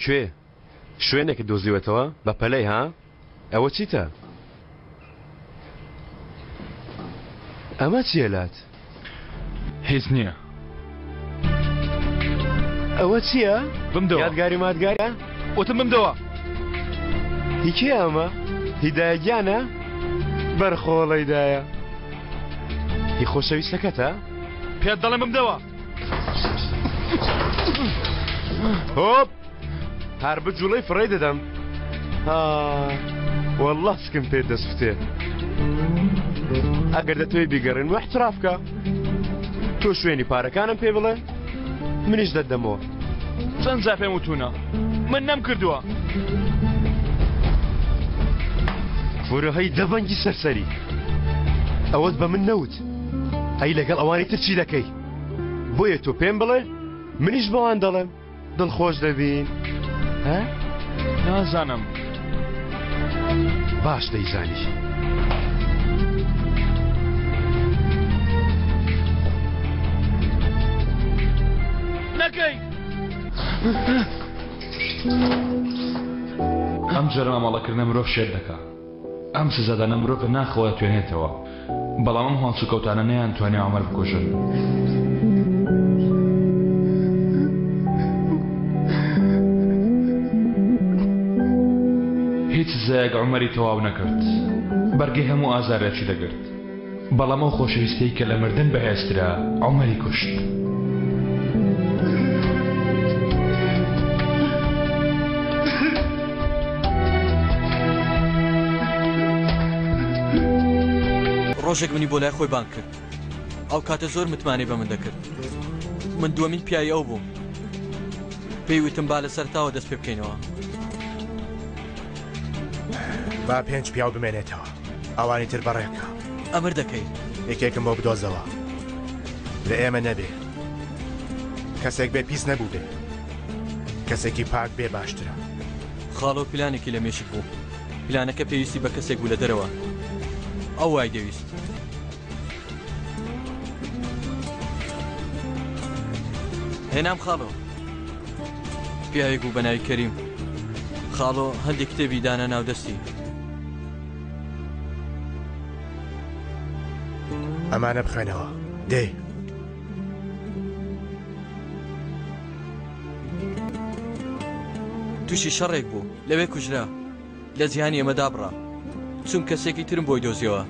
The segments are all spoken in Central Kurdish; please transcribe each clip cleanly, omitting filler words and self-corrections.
کوێ؟ شوێنێکت دۆزیوەتەوە؟ بە پەلەی ها؟ ئەوە چیتە؟ ئەمە چییە لات؟ هیچ نییە. ئەوە چییە؟ بمدەوە. یادگاری مادگارە؟ وتم بمدەوە. هی کێ ئەمە؟ هی دایە گیانە؟ بەرخۆڵەی دایە. هی خۆشەویستەکەتە؟ پێت دەڵێم بمدەوە. هۆپ هەر بجوڵەی فڕێی دەدەم ها والله سکم پێ دەسوتێ ئەگەر دەتەوێت بیگەڕێن و احتراف کە تۆ شوێنی پارەکانم پێ بڵێ منیش دەتدەمەوە چەند جار پێم وتونە من نەم کردووە فورەهەی دەبەنگی سەرسەری ئەوەت بە من نەوت ئەی لەگەڵ ئەوانی تر چی دەکەی بۆیە تۆ پێم بڵێ منیش بەوان دەڵێم دڵخۆش دەبین ها؟ نازانم باش دەیزانی. نەکەی ئەم جۆرە مامەڵەکردنە مرۆڤ شێت دەکا. ئەم سزادانە مرۆڤ لە ناخەوە دەتوێنێتەوە، بەڵام ئەم هەڵسوکەوتانە نەیانتوانی عومەر بکوژن. هیچ سزایەک عومەری تەواو نەکرد، بەرگەی هەموو ئازارێکی دەگرت. بەڵام ئەو خۆشەویستیەی کە لە مردن بەهێزترە عومەری کوشت. ڕۆژێک منی بۆ لای خۆی بانگ کرد. ئەو کاتە زۆر متمانەی بە من دەکرد. من دووەمین پیاوی ئەو بووم. پێی وتم با لە سەرەتاوە دەست پێ بکەینەوە. با پێنج پیاو بمێنێتەوە. ئەوانی تر بەڕێکە. ئەمر دەکەی. یەکێکم بۆ بدۆزەوە. لە ئێمە نەبێ. کەسێک بێ پیس نەبووبێ. کەسێکی پاک بێ باشترە. خاڵۆ پلانێکی لە مێشک بوو. پلانەکە پێویستی بە کەسێک بوو لە دەرەوە. ئەو وای دەویست. هێنام خاڵۆ. پیاوێک بوو بە ناوی کەریم. خاڵۆ هەندێک کتێبی دانا ناو دەستی. ئەمانە بخوێنەوە دەی. تووشی شەڕێک بوو لەوێ کوژرا لە جیهانی ئێمە دابڕا چون کەسێکی ترم بۆی دۆزیەوە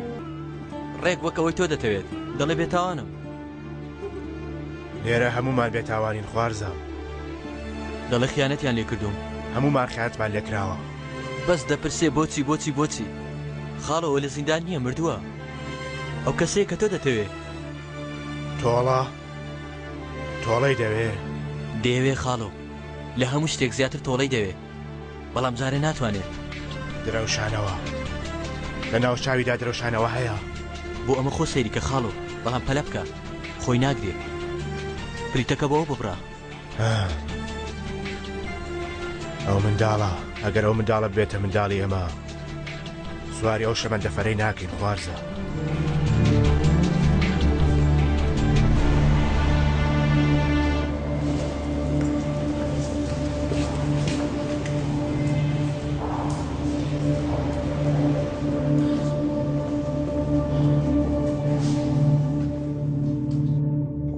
ڕێک وەک ئەوەی تۆ دەتەوێت دەڵێ بێتاوانم. لێرە هەموومان بێتاوانین خوارزام. دەڵێ خیانەتیان لێ کردووم. هەموومان خیانەتمان لێ کراوە. بەس دەپرسێ بۆچی بۆچی بۆچی؟ خاڵۆ ئەوە لە زیندان نییە مردووە. ئەو کەسەیە کە تۆ دەتەوێ. تۆڵە؟ تۆڵەی دەوێ؟ دەیەوێ خاڵۆ. لە هەموو شتێک زیاتر تۆڵەی دەوێ. بەڵام جارێ ناتوانێت. درەوشانەوە. لە ناو چاویدا درەوشانەوە هەیە. بۆ ئەمە خۆ سەیری کە خاڵۆ، بەڵام پەلە بکە. خۆی ناگرێ. پلیتەکە بۆ ئەو ببڕە. ئەو منداڵە، ئەگەر ئەو منداڵە ببێتە منداڵی ئێمە، سواری ئەو شەمەندەفەرەی ناکەین خوارزا.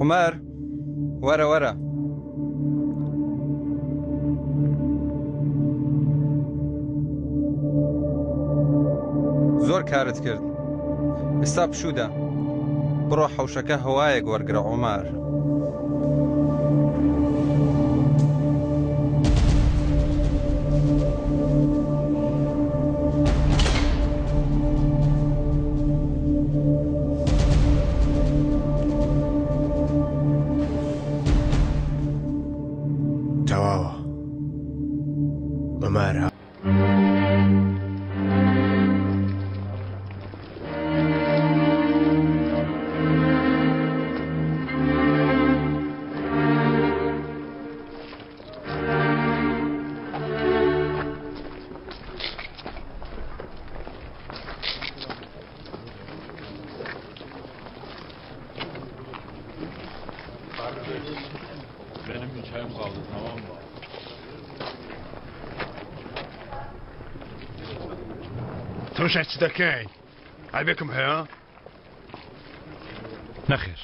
عومەر وەرە وەرە. زۆر کارت کرد ئێستا پشوودە بڕۆ حەوشەکە هەوایەک وەرگرە عومار. تەواوە عومار. تەماشای چ دەکەین؟ عەیبێکم هەیە؟ نەخێر.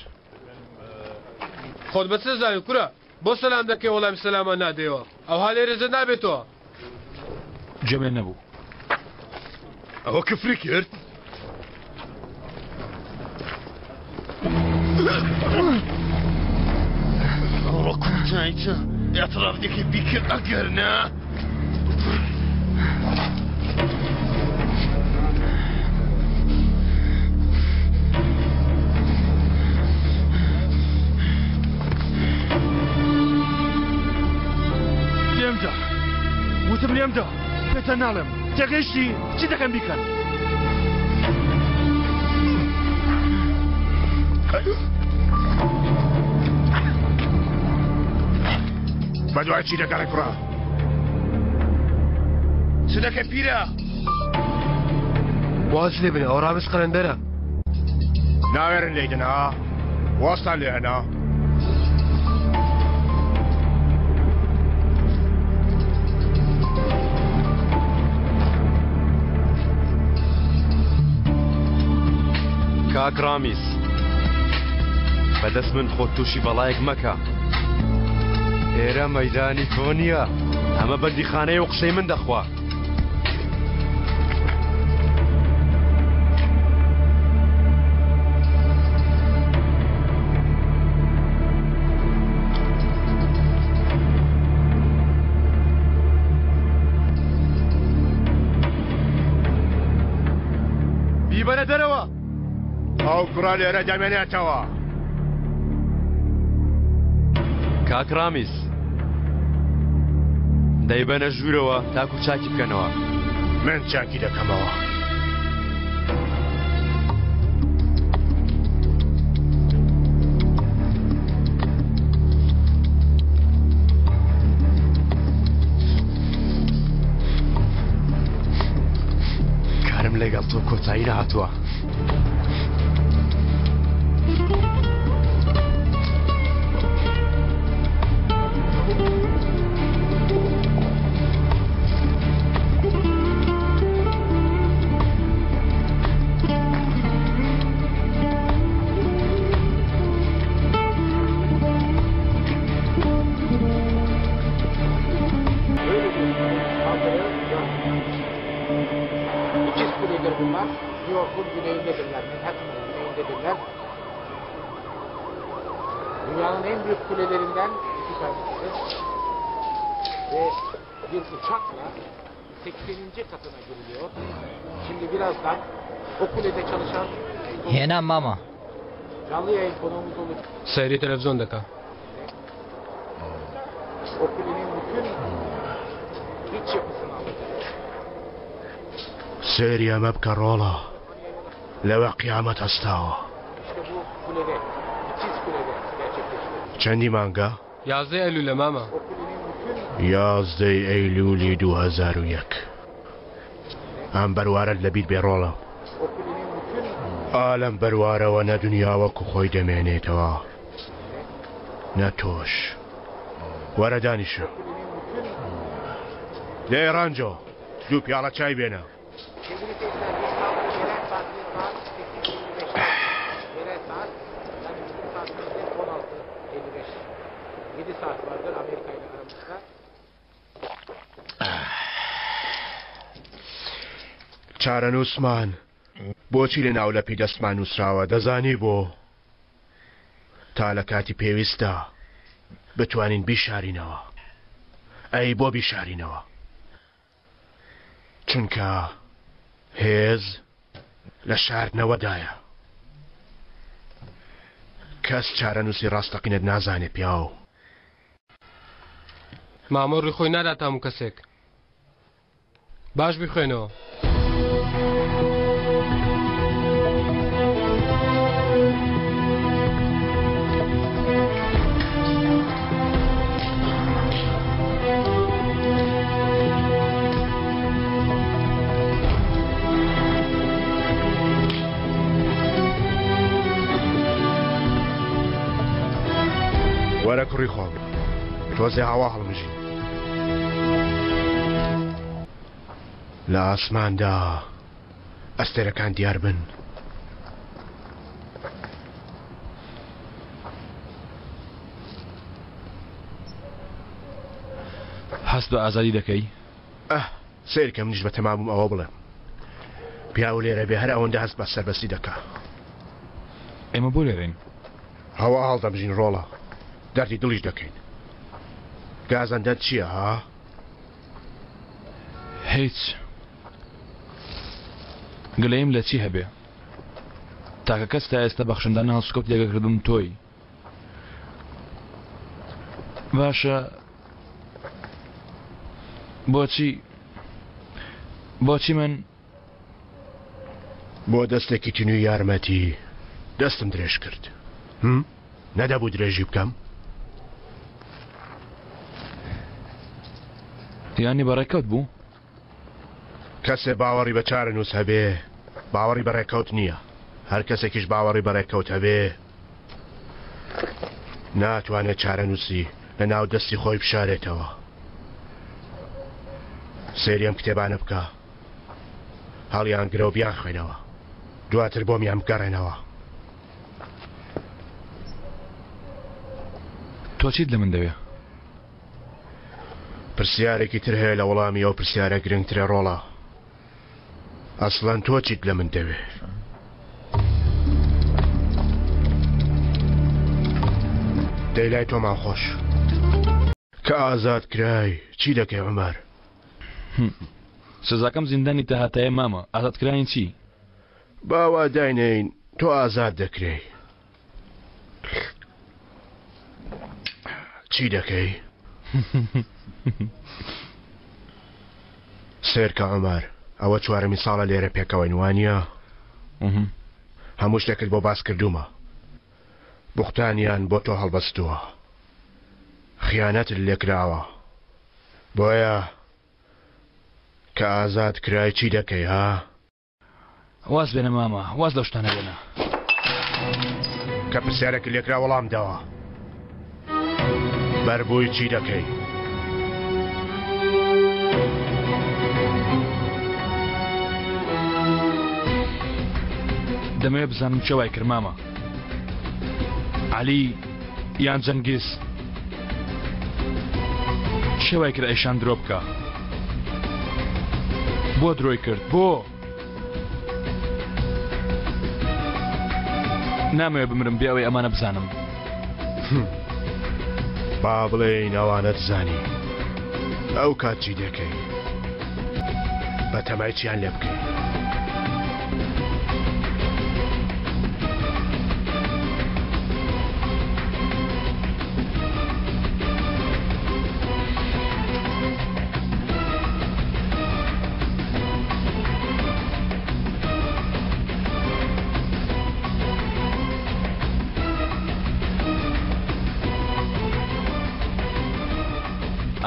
خۆت بە چ دەزانی کورە؟ بۆ سەلام دەکەی وەڵامی سەلامان نادەیەوە؟ ئەوها لێرە جە نابێتەوە. گوێم لێ نەبوو. ئەوە کفری کرد؟ ئەوڕۆ کوتایتە اعتراف دەکەی بیکرد ئەگەر نا لێمدا وتم لێمدا پێتە ناڵێم تێگەیشتی چی دەکەن بیکەن بەدوای چی دەگەڕێ کوڕە چ دەکەی پیرە واز لێ بنە ئەو ڕامیز قەلەندەرە ناوێرن لێی دەنا وازتان لێ هەنا کاک ڕامیز بەدەست من خۆت تووشی بەڵایەک مەکە ئێرە مەدانی تۆ نییە ئەمە بەندیخانەیە و قسەی من دەخوا. بیبەنە دەرەوە. ئەو کوڕە لێرە دەمێنێتەوە. کاک ڕامیز دەیبەنە ژوورەوە تاکو چاکی بکەنەوە. من چاکی دەکەمەوە. کارم لەگەڵ تۆ کۆتایی نەهاتووە. İkiz kuledir bunlar. New York'un güneyindedirler. Manhattan'ın güneyindedirler. Dünyanın en büyük kulelerinden iki tanesidir. Ve bir uçakla 80. katına giriliyor. Şimdi birazdan o kulede çalışan هێنام مامە. canlı yayın konuğumuz olacak. سەیری تەلەفزیۆن دەکا. O kulenin bütün iç yapısını anlatacak. سەیری ئەمە بکە ڕۆڵە لەوە قیامەت هەستاوە. İşte bu kulede, ikiz kulede gerçekleşti. چەندی مانگە؟ یازدەی ئەیلولە مامە. O kulenin bütün یازدەی ئەیلولی 2001. ئەم بەروارەت لەبیر بێ ڕۆڵە. o kulenin bütün ئا لەم بەروارەوە نە دنیا وەکو خۆی دەمێنێتەوە نە تۆش. وەرە دانیشە. دەی ڕەنجۆ دوو پیاڵە چای بێنە. Sevgili seyirciler İstanbul yerel saatinde saat 8.55'te. Yerel saat yani bizim saatimizde 16.55. 7 saat vardır Amerika ile aramızda. چارەنووسمان بۆچی لە ناولەپی دەستمان نووسراوە دەزانی بۆ؟ تا لە کاتی پێویستدا بتوانین بیشارینەوە. ئەی بۆ بیشارینەوە؟ چونکە هێز لە شاردنەوەدایە. کەس چارەنووسی ڕاستەقینەت نازانێ پیاو. مامۆ ڕووی خۆی ناداتە هەموو کەسێک. باش بیخوێنەوە. وەرە کوڕی خۆم تۆزێ هەوا هەڵمژی. لە ئاسماندا ئەستێرەکان دیار بن. هەست بە ئازادی دەکەی؟ ئەه سەیرکە منیش بەتەما بووم ئەوە بڵێم. پیاو لێرە بێ هەر ئەوەندە هەست بە سەربەستی دەکا. ئێمە بۆ لێرەین؟ هەوا هەڵدەمژین ڕۆڵە، دەردی دڵیش دەکەین. گازەندەت چییە ها؟ هیچ. گلەییم لە چی هەبێ؟ تاکە کەس تا ئێستا بەخشندانە هەڵسوکەوتی لەگەڵ کردووم تۆی. باشە بۆچی بۆچی من بۆ دەستێکی تینوی یارمەتی دەستم درێژ کرد هم؟ نەدەبوو درێژی بکەم؟ یانی بەڕێکەوت بوو؟ کەسێ باوەڕی بە چارەنووس هەبێ باوەڕی بە ڕێکەوت نییە، هەر کەسێکیش باوەڕی بە ڕێکەوت هەبێ ناتوانێت چارەنووسی لە ناو دەستی خۆی بشارێتەوە. سەیری ئەم کتێبانە بکە، هەڵیانگرە و بیانخوێنەوە، دواتر بۆمیان بگەڕێنەوە. تۆ چیت لە من دەوێ؟ پرسیارێکی تر هەیە لە وەڵامی ئەو پرسیارە گرنگترە ڕۆڵە. ئەسڵەن تۆ چیت لە من دەوێ؟ دەی لای تۆمان خۆش. کە ئازاد کرای چی دەکەی عومەر؟ سزاکەم زیندانی تاهەتایە مامە، ئازادکرانی چی؟ با وا داینێین تۆ ئازاد دەکرێی. چی دەکەی؟ سێرکە عومەر، ئەوە چوارەمین ساڵە لێرە پێکەوەین وانییە؟ هەموو شتێکت بۆ باس کردوومە. بوختانیان بۆ تۆ هەڵبەستووە. خیانەتت لێکراوە. بۆیە کە ئازاد کرای چی دەکەی ها؟ واز بێنە مامە واز لەو شتانە بێنە. کە پرسیارێکت لێکرا وەڵام دەوە. بەربووی چی دەکەی؟ دەمەوێت بزانم کێ وای کرد مامە. عەلی یان جەنگیز؟ کێ وای کرد ئەیشان درۆ بکا؟ بۆ درۆی کرد؟ بۆ؟ نامەوێ بمرم بێ ئەوەی ئەمانە بزانم. با بڵێین ئەوانەت زانی ئەو کات چی دەکەی؟ بەتەمای چیان لێ بکەی؟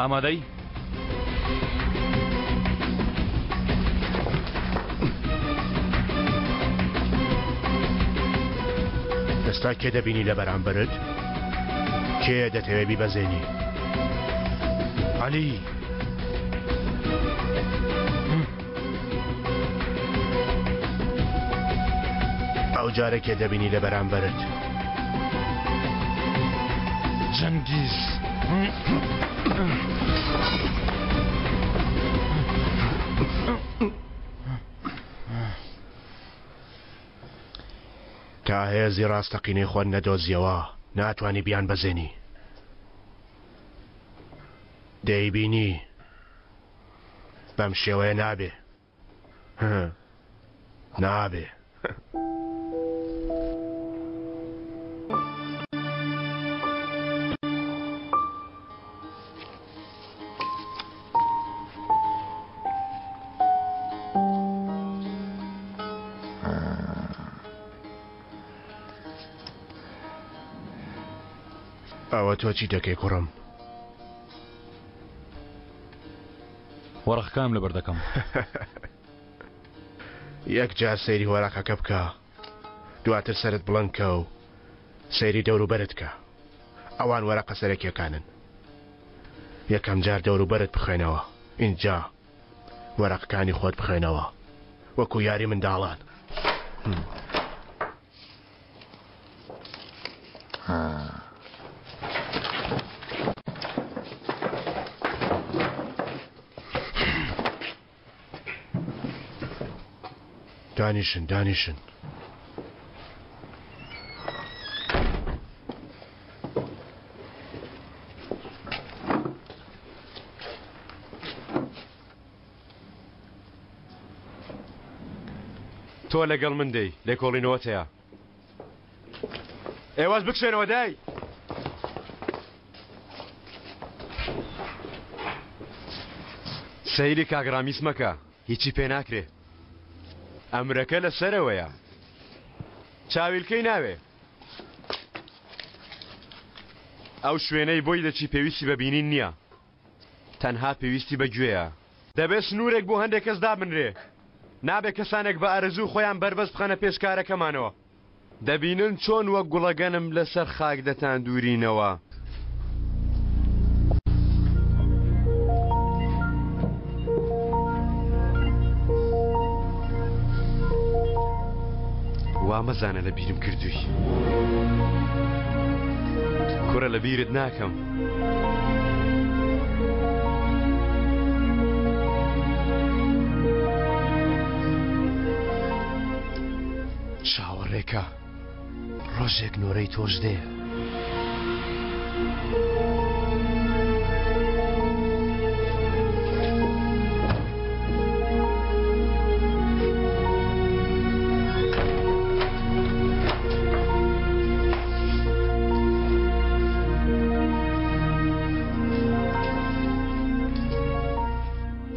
ئامادەی؟ ئێستا کێ دەبینی لە بەرامبەرت؟ کێ دەتەوێ بیبەزێنی؟ عەلی. ئەو جارە کێ دەبینی لە بەرامبەرت؟ جەنگیز. تا هێزی ڕاستەقینەی خۆت نەدۆزیەوە ناتوانی بیانبەزێنی. دەیبینی بەم شێوەیە نابێ نابێ. ئەوە تۆ چی دەکەی کوڕم؟ وەرەقەکانم لەبەر دەکەم. یەک جار سەیری وەرەقەکە بکە، دواتر سەرت بڵند کە و سەیری دەوروبەرت کە. ئەوان وەرەقە سەرەکیەکانن. یەکەم جار دەوروبەرت بخوێنەوە، ئینجا وەرەقەکانی خۆت بخوێنەوە. وەکو یاری منداڵان. دانیشن دانیشن. تۆ لەگەڵ من دێی لێکۆڵینەوەت هەیە. ئێوەش بکشێنەوە دای. سەیری کاک ڕامیس مەکە هیچی پێ ناکرێ ئەمرەکە لە سەرەوەیە چاویلکەی ناوێ ئەو شوێنەی بۆی دەچی پێویستی بە بینین نییە تەنها پێویستی بە گوێیە. دەبێ سنوورێک بۆ هەندێک کەس دابنرێ. نابێ کەسانێک بە ئارەزووی خۆیان بەربەست بخەنە پێش کارەکەمانەوە. دەبینن چۆن وەک گوڵەگەنم لەسەر خاک دەتاندوورینەوە. وا مەزانە لە بیرم کردووی. کوڕە لە بیرت ناکەم. چاوەڕێکە ڕۆژێک نۆرەی تۆش دێ.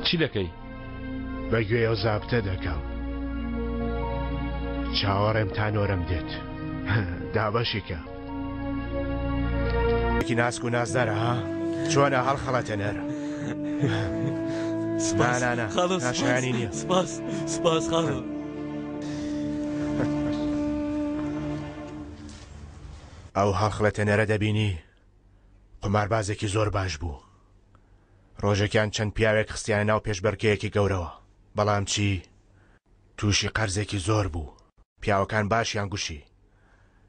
چی دەکەی؟ بە گوێی ئەو زابتە دەکەم. چاوەڕێم تا نۆرەم دێت. دابەشی کە. یەکی ناسک و نازدارە ها؟ چۆنە هەڵخەڵەتێنەر؟ سپاس نا، نا، نا. خاڵۆ، نا، سپاس. شایانی نییە. سپاس سپاس خاڵۆ. ئەو هەڵخڵەتێنەرە دەبینی؟ قوماربازێکی زۆر باش بوو. ڕۆژێکیان چەند پیاوێک خستیانە ناو پێشبڕکێیەکی گەورەوە، بەڵام چی؟ تووشی قەرزێکی زۆر بوو. پیاوەکان باشیان گوشی،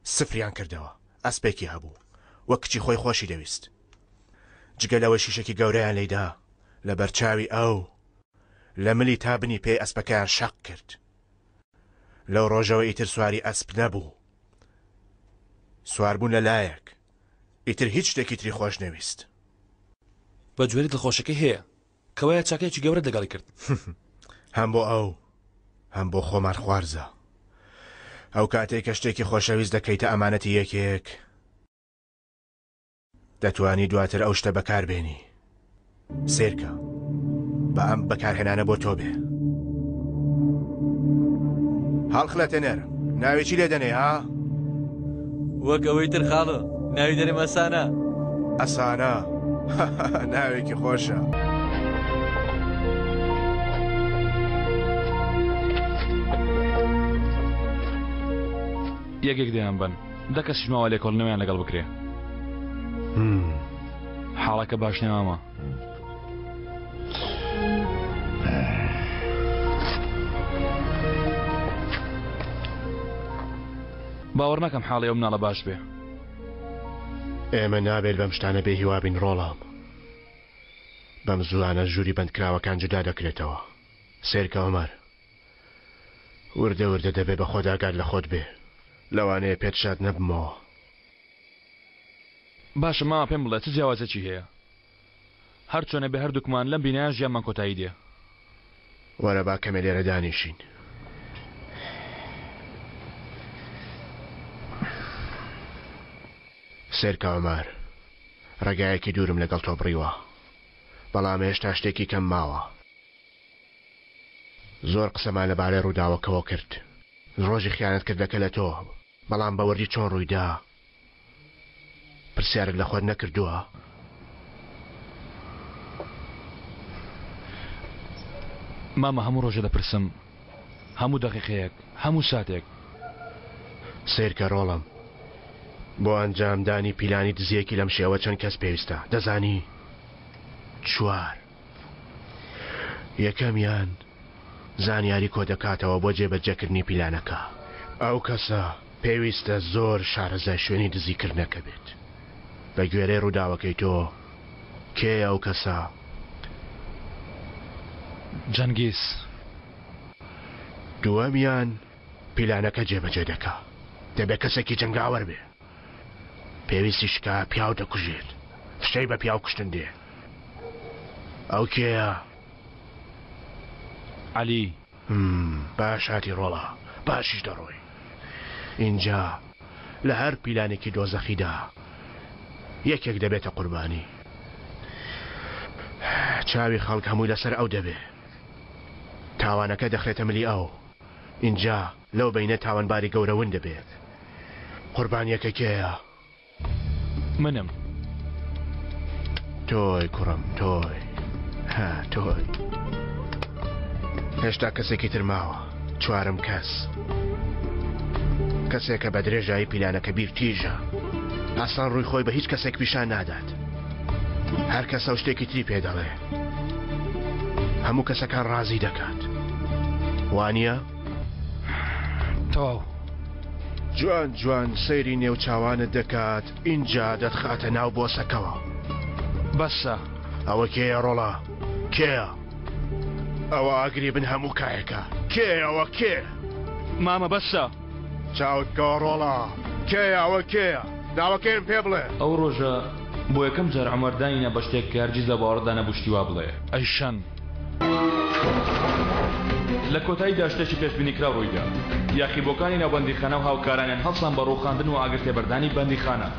سفریان کردەوە. ئەسپێکی هەبوو، وەک کچی خۆی خۆشی دەویست. جگە لەوەی شیشێکی گەورەیان لێیدا، لەبەرچاوی ئەو، لە ملی تا بنی پێی ئەسپەکەیان شەق کرد. لەو ڕۆژەوە ئیتر سواری ئەسپ نەبوو. سواربوون لە لایەک، ئیتر هیچ شتێکی تری خۆش نەویست. بە جۆری دڵخۆشەکەی هەیە. کەوایە چاکەیەکی گەورەت لەگەڵی کرد. هەم بۆ ئەو، هەم بۆ خۆمان خوارزە. ئەو کاتەی کە شتێکی خۆشەویست دەکەیتە ئەمانەتی یەکێک، دەتوانی دواتر ئەو شتە بەکاربێنی. سەیرکە، با ئەم بەکارهێنانە بۆ تۆ بێ. هەڵخلەتێنەر، ناوی چی لێ دەنێی ها؟ وەک ئەوەی تر خاڵۆ، ناوی دەنێم ئەسانا. ئەسانا، ناوێکی خۆشە. یەک یەک دەیانبەن. دە کەسیش ماوە لێکۆڵینەوەیان لەگەڵ بکرێ. حاڵەکە باش نیە مامە. باوەڕ ناکەم حاڵی ئەو مناڵە باش بێ. ئێمە نابێت بەم شتانە بێ هیوا بین ڕۆڵام. بەم زووانە ژووری بەندکراوەکان جودا دەکرێتەوە. سەیرکە عومەر. وردە وردە دەبێ بە خۆت ئاگات لە خۆت بێ. لەوانەیە پێت شاد نەبمەوە. باشە مامە پێم بڵێ چ جیاوازیەکی هەیە؟ هەر چۆنێ بێ هەردووکمان لەم بینایە ژیانمان کۆتایی دێ. وەرە با کەمێ لێرە دانیشین. سەیرکە عومەر، ڕێگایەکی دوورم لەگەڵ تۆ بڕیوە، بەڵام هێشتا شتێکی کەم ماوە. زۆر قسەمان لەبارەی ڕووداوەکەوە کرد، ڕۆژی خیانەتکردنەکە لە تۆ، بەڵام بە وردی چۆن ڕوویدا؟ پرسیارت لە خۆت نەکردووە؟ مامە هەموو ڕۆژێ دەپرسم، هەموو دەقیقەیەک، هەموو ساتێک. سەیرکە ڕۆڵەم، بۆ ئەنجامدانی پیلانی دزییەکی لەم شێوە چەند کەس پێویستە، دەزانی؟ چوار. یەکەمیان. زانیاری کۆدەکاتەوە بۆ جێبەجێکردنی پیلانەکە. ئەو کەسە پێویستە زۆر شارەزای شوێنی دزیکردنەکە بێت. بە گوێرەی ڕووداوەکەی تۆ، کێیە ئەو کەسە؟ جەنگیز. دووەمیان پیلانەکە جێبەجێ دەکا. دەبێ کەسێکی جەنگاوەر بێ. پێویستیش کە پیاو دەکوژێت. فشەی بە پیاو کوشتن دێ. ئەو کێیە؟ عەلی. همم باش هاتی ڕۆڵە باشیش دەڕۆی. ئینجا لە هەر پیلانێکی دۆزەخیدا یەکێک دەبێتە قوربانی. چاوی خەڵک هەمووی لەسەر ئەو دەبێ. تاوانەکە دەخرێتە ملی ئەو. ئینجا لەو بەینە تاوانباری گەورە ون دەبێت. قوربانیەکە کێیە؟ منم. تۆی کوڕم تۆی. ها تۆی. هێشتا کەسێکی تر ماوە. چوارەم کەس. کەسێکە بە درێژایی پیلانەکە بیر تیژە. ئەسڵەن ڕووی خۆی بە هیچ کەسێک پیشان نادات. هەر کەسە و شتێکی تری پێ دەڵێ. هەموو کەسەکان ڕازی دەکات. وانییە؟ تەواو. جوان جوان سەیری نێو چاوانت دەکات ئینجا دەتخاتە ناو بۆسەکەوە. بەسە. ئەوە کێیە ڕۆڵە؟ کێیە؟ ئەوە ئاگری بن هەموو کایەکە. کێیە ئەوە کێ؟ مامە بەسە. چاوت بکەوە ڕۆڵە. کێیە ئەوە کێیە؟ ناوەکەیم پێ بڵێ. ئەو ڕۆژە بۆ یەکەم جار عومەر دانی نا بە شتێک کە هەرگیز لە باوەڕدا نەبوو شتی وا بڵێ. ئەیشەن. لە کۆتاییدا شتێکی پێشبینیکراو ڕوویدا، یاخیبووەکانی ناو بەندیخانە و هاوکارانیان هەڵسان بە ڕووخاندن و ئاگرتێبەردانی بەندیخانە،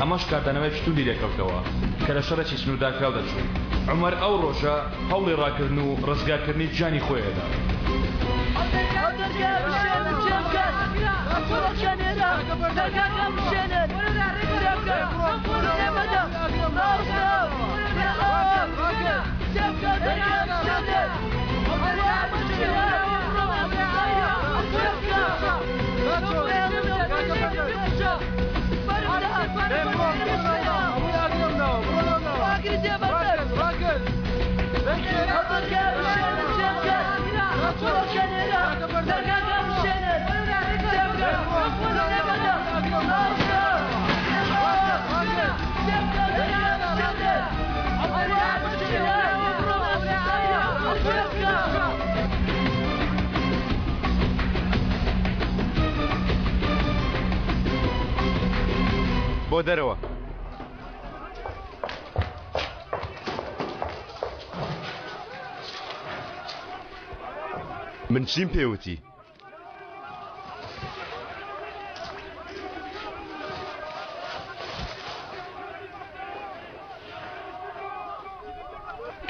ئەمەش کاردانەوەیەکی توندی لێکەوتەوە کە لە شەڕێکی سنووردارکراو دەچوو. عومەر ئەو ڕۆژە هەوڵی ڕاکردن و ڕزگارکردنی گیانی خۆی ئەدا. بۆ دەرەوە. من چیم پێوتی؟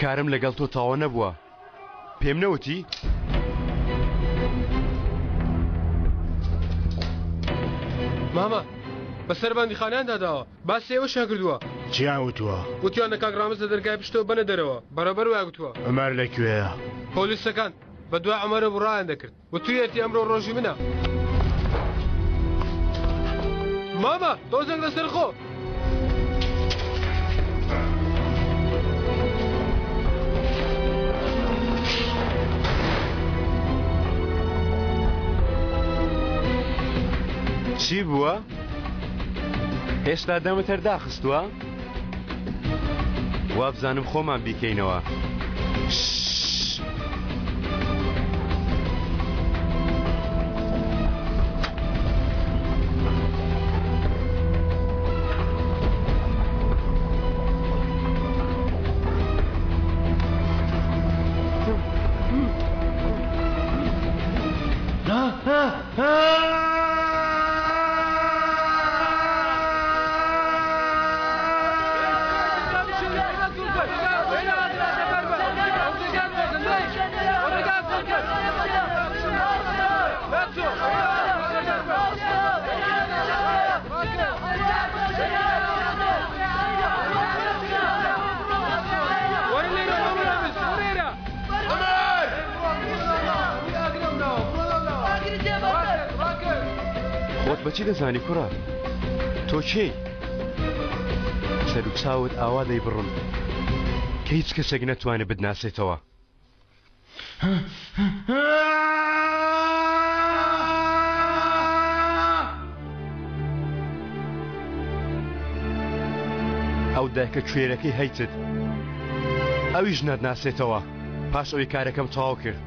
کارم لەگەڵ تۆ تەواو نەبووە پێم نەوتی؟ مامە بەسەر بەندیخانەیان داوە باسی ئێوەشیان کردووە. چیان وتووە؟ وتیانە کاک ڕامز لە دەرگای پشتەوە بەنە دەرەوە بەڕێوبەر وای گوتووە. عومەر لە کوێیە؟ پۆلیسەکان بەدوای عومەرە بوو ڕایان دەکرد. وتویەتی ئەمڕۆ ڕۆژی منە. مامە تۆزێک لەسەر خۆ. چی بووە؟ هێشتا دەمت هەر داخستووە؟ وابزانم خۆمان بیکەینەوە. خۆت بەچی دەزانی کوڕە تۆ کێی سەر و چاوت ئاوا دەیبڕن کە هیچ کەسێک نەتوانێت بتناسێتەوە. دایکە کوێرەکەی هەیتت ئەویش ناتناسێتەوە پاش ئەوەی کارەکەم تەواو کرد.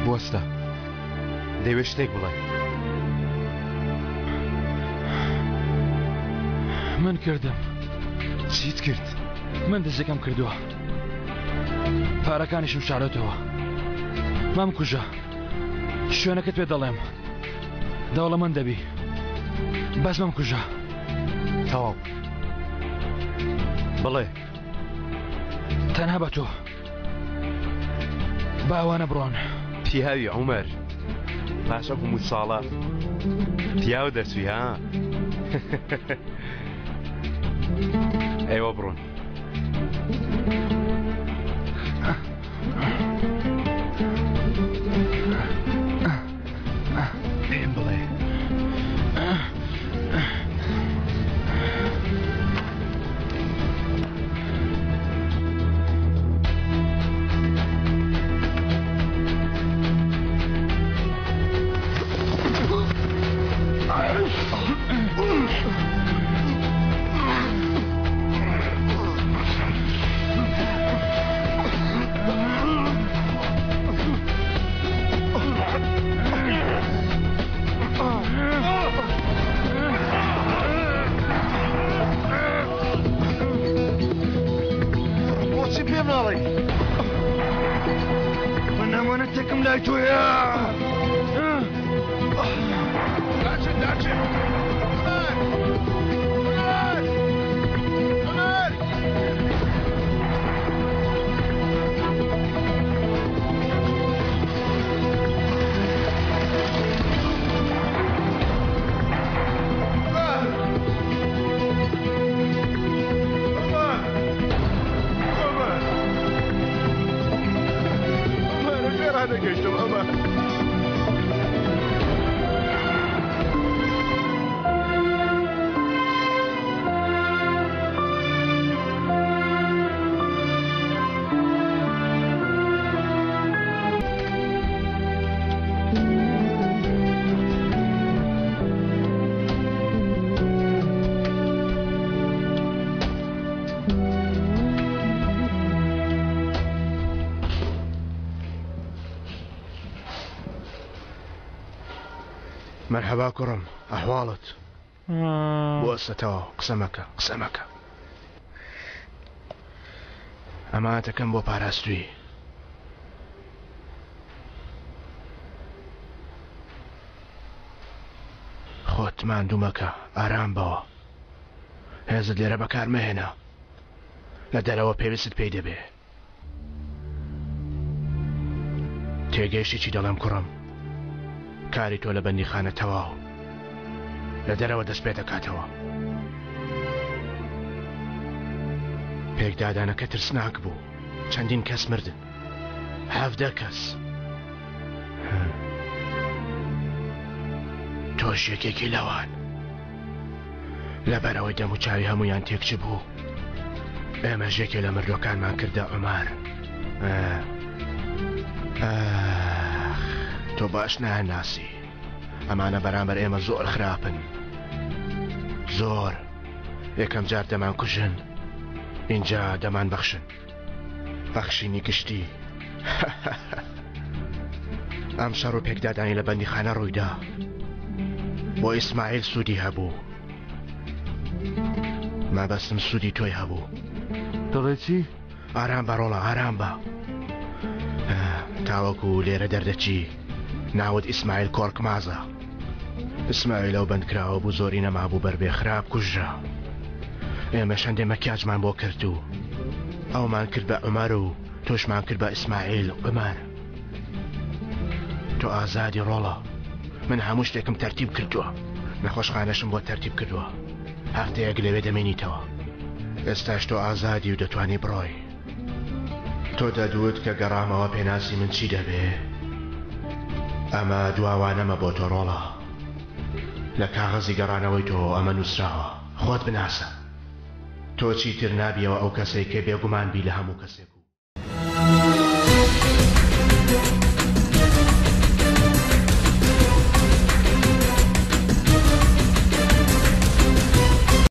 بوەستە دەیەوێت شتێک بڵێ. من کردم. چیت کرد؟ من دزەکەم کردووە. پارەکانیشم شارۆتەوە. مەمکوژە. شوێنەکەت پێ دەڵێم. دەوڵەمەند دەبی. بەس مەمکوژە. تەواو. بڵێ. تەنها بە تۆ. با ئەوانە بڕۆن. پیاوی عومەر پاش ئەم هەموو ساڵە پیاو دەرچووی ها؟ ئێوە بڕۆن. پێم بڵێ. بۆچی پێم ناڵێی؟ من ئەمانەتێکم لای تۆیە. داچن داچن عومەر عومەر عومەر ڕانەگەشتم ئەمە. مەرحەبا کوڕم ئەحواڵت بوەستە تەواو قسە مەکە قسە مەکە ئەمانەتەکەم بۆ پاراستووی. خۆت ماندوو مەکە ئارام بەوە هێزت لێرە بەکار مەهێنە لە دەرەوە پێویستت پێی دەبێ. تێگەیشتی چی دەڵێم کوڕم؟ کاری تۆ لە بەندیخانە تەواو لە دەرەوە دەست پێ دەکاتەوە. پێکدادانەکە ترسناک بوو چەندین کەس مردن 17 کەس تۆش یەکێکی لەوان لەبەرئەوەی دەموچاوی هەموویان تێکچبوو ئێمەش یەکێ لە مردووەکانمان کردە عومەر ئاخ تۆ باش نایانناسی ئەمانە بەرامبەر ئێمە زۆر خراپن زۆر یەکەم جار دەمان کوژن اینجا دەمان بەخشن بەخشینی گشتی ئەم شەڕ و پێکدادانی لە بەندیخانە ڕوویدا بۆ ئیسماعیل سوودی هەبوو مەبەستم سوودی تۆی هەبوو دەڵێ چی؟ ئارام بە ڕۆڵە ئارام بە تاوەکو لێرە دەردەچی ناوت ئیسماعیل کۆرکمازە ئیسماعیل ئەو بەندکراوە بوو زۆری نەمابوو بەربێ خراپ کوژرا ئێمەش هەندێ مەکیاجمان بۆ کرد و ئەومان کرد بە عومەر و تۆشمان کرد بە ئیسماعیل عومەر تۆ ئازادی ڕۆڵە من هەموو شتێکم تەرتیب کردووە نەخۆشخانەشم بۆ تەرتیب کردووە هەفتەیەک لەوێ دەمێنیتەوە ئێستاش تۆ ئازادی و دەتوانی بڕۆی تۆ دەدوت کە گەڕامەوە پێناسی من چی دەبێ؟ ئەمە دواوانەمە بۆ تۆ ڕۆڵە. لە کاغەزی گەڕانەوەی تۆ ئەمە نووسراوە. خۆت بناسە. تۆ چیتر نابیەوە ئەو کەسەی کە بێگومان بی لە هەموو کەسێک و.